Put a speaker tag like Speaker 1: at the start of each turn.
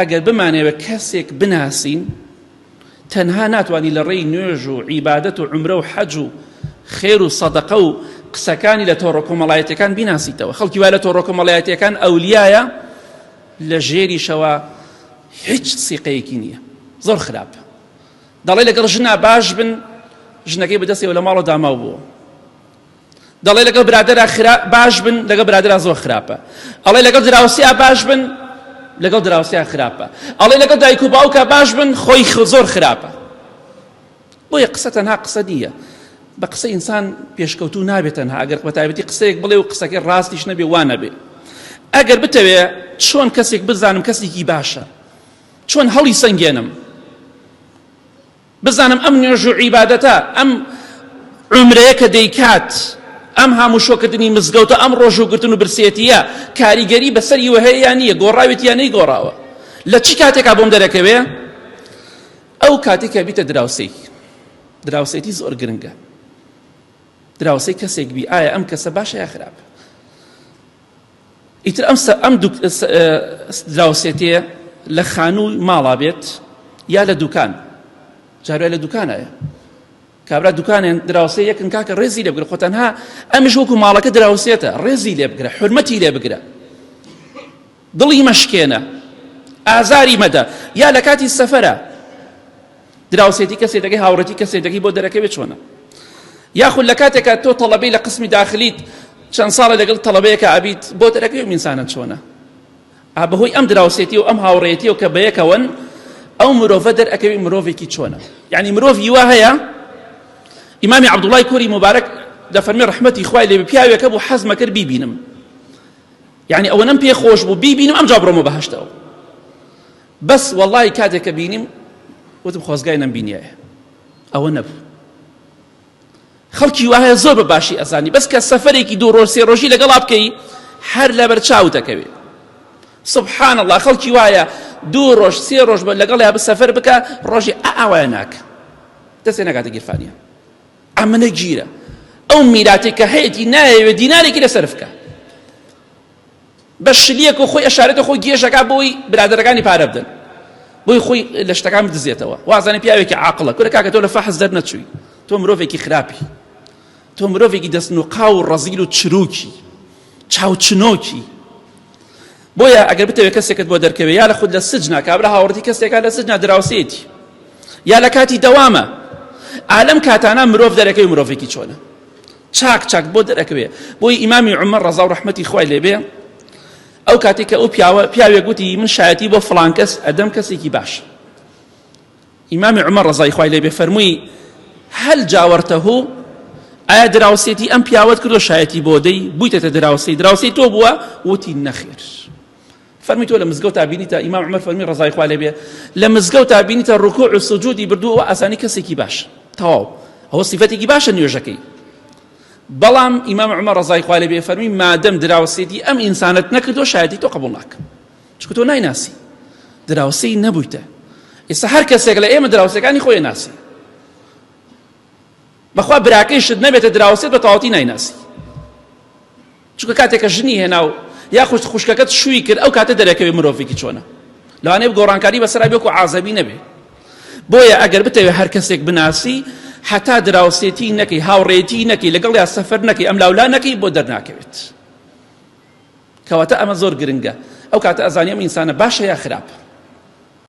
Speaker 1: ئەگەر بمانەوێت کەسێک بناسین تەنها ناتوانی لە ڕێی نوێژ و عیبادەت و عومرە و حەج و خێر و سەدەقە و قسەکانی لە تۆڕە کۆمەڵایەتیەکان بیناسیتەوە. خەڵکی وا لە تۆڕە کۆمەڵایەتیەکان ئەولیایە، لە ژێریشەوە هیچ سیقەیەکی نییە، زۆر خراپ. دەڵێ لەگەڵ ژنا باش بن، ژنەکەی بەدەستەوە لە ماڵەوە داماو بووە. دەڵێ لەگەڵ برادەرا خرا باش بن، لەگەڵ برادەرا زۆر خراپە. ئەڵێ لەگەڵ دراوسیا باش بن، لەگەڵ دراوسیا خراپە. ئەڵێ لەگەڵ دایک و باوکا باش بن، خۆی زۆر خراپە. بۆیە قسە تەنها قسە نییە. بە قسە ئینسان پێشکەوتوو نابێت تەنها ئەگەر بە تایبەتی قسەیەک بڵێ و قسەکەی ڕاستیش نەبێ وا نەبێ. ئەگەر بتەوێ چۆن کەسێک بزانم کەسێکی باشە، چۆن هەڵی سەنگێنم، بزانم ئەم نوێژ و عیبادەتە، ئەم عومرەیە کە دەیکات، ئەم هاموشۆکردنی مزگەوتە، ئەم ڕۆژووگرتن و برسێتییە کاریگەری بەسەریەوە هەیە یان نییە، گۆڕاوێتی یان نەیگۆڕاوە. لە چی کاتێکا بۆم دەرەکەوێ؟ ئەو کاتێک کە بیتە دراوسێی. دراوسێتی زۆر گرنگە. دراوسێی کەسێک بی، ئایا ئەم کەسە باشە یا خراپە؟ ئیتر ئەم ئەم دراوسێتیە لە خانوو ماڵا بێت یا لە دوکان، جارێ لە دوکانایە کابرا دوکانێن دراوسێ یەکن، کاکە ڕێزی لێ بگرە، خۆ تەنها ئەمیش وەکو ماڵەکە دراوسێتە، ڕێزی لێ بگرە، حورمەتی لێ بگرە، دڵی مەشکێنە، ئازاری مەدە. یا لە کاتی سەفەرە دراوسێتی کەسێ دەکەی، هاوڕێتی کەسێ دەکەی، بۆ دەرەکەوێت چۆنە؟ یاخود لە کاتێکا تۆ تەڵەبەی لە قسمی داخلیت چەند ساڵە لەگەڵ تەڵەبەیەکە ئەبیت، بۆ دەرەکەوێت ئینسانە چۆنە؟ ئا بەهۆی ئەم دراوسێتی و ئەم هاوڕێیەتی و کە بەیەکەوەن ئەو مرۆڤە دەرئەکەوێت مرۆڤێکی چۆنە. یعنی مرۆڤی وا هەیە، ئیمامی عەبدوڵای کوری موبارەک دەفەرمێ ڕەحمەتی خوای لێ بێ، پیاوێکە بوو حەزمە کرد بیبینم، یعنی ئەوەنەم پێ خۆش بوو بیبینم ئەمجا بڕۆمە بەهەشتەوە. بەس وەڵڵاهی کاتێک کە بینیم وتم خۆزگای نەمبینیایە، ئەوە نەبوو. خەڵکی وایە زۆر بە باشی ئەزانی، بەس کە سەفەرێکی دوو ڕۆژ سێ ڕۆژی لەگەڵا بکەی هەر لەبەر چاوت دەکەوێ. سبحان الله، خەڵکی وایە دوو ڕۆژ سێ ڕۆژ لەگەڵیا سەفەر بکە، ڕۆژی ئاوایە ناکە، دەستێ ناکاتە گیرفانیان. ئەمنە گیرە ئەو میراتێک کە هەیەتی نایەوێ دینارێکی لەسەر بکە، بە شلیەک و خۆی ئەشارێتە خۆی گێژەکە بۆی برادەرەکانی پارە بدەن، بۆی خۆی لە شتەکان بدزێتەوە. وازانێ پیاوێکی عاقڵە. کورە کاکە تۆ لە فەحس دەرنەچووی، تۆ مرۆڤێکی خراپی، تۆ مرۆڤێکی دەستنوقاو و ڕەزیل و چروکی چاوچنۆکی. بۆیە ئەگەر بتەوێت کەسێکت بۆ دەرکەوێت یا لە خود لە سجنا کابرا هاوڕێتی کەسێکا لە سجنا دراوسێتی یا لە کاتی دەوامە، ئالەم کاتانە مرۆڤ دەرەکەوێ مرۆڤێکی چۆنە، چاک چاک بۆ دەرەکەوێ. بۆی ئیمامی عومەر ڕەزا و ڕەحمەتی خوای لێبێ ئەو کاتێک کە ئەو پیاوە پیاوێک گوتی من شایەتی بۆ فڵان کەس ئەدەم کەسێکی باش، ئیمامی عومەر ڕەزای خوای لێبێ فەرمووی هەل جاوەرتەه، ئایا دراوسێتی ئەم پیاوەت کردو شایەتی بۆ دەی، بوویتەتە دراوسێی، دراوسێی تۆ بووە؟ وتی نەخێر. فەرمی تۆ لە مزگەوتا بینیتە، ئیمام عومەر فەرمی ڕەزای خوا لێبێ لە مزگەوتا بینیتە ڕکوع و سجودی بردووە، ئەوە ئاسانی کەسێکی باش، تەواو ئەوە سیفەتێکی باشە نوێژەکەی. بەڵام ئیمام عومەر ڕەزای خوا لێبێ فەرمی مادەم دراوسێتی ئەم ئینسانەت نەکردووە شایەتی تۆ قبوڵ ناکەم، چونکە تۆ نایناسی، دراوسێی نەبوویتە. ئێستا هەر کەسێک لە ئێمە دراوسێکانی خۆی ناسی، بەخوا براکەیشت نەبێتە دراوسێت بە تەواوەتی نایناسی، چونکە کاتێک کە ژنی هێنا و یاخود خوشکەکەت شووی کرد ئەو کاتە دەرەکەوێ مرۆڤێکی چۆنە، لەوانەیە گۆڕانکاری بەسەرا بێ وەکو عازەبی نەبێ. بۆیە ئەگەر بتەوێ هەر کەسێک بناسی هەتا دراوسێتی نەکەی، هاوڕێتی نەکەی، لەگەڵیا سەفەر نەکەی، ئەم لاولا نەکەی، بۆ دەرناکەوێت. کەواتە ئەمە زۆر گرنگە، ئەو کاتە ئەزانی ئەم ئینسانە باشە یا خراپە.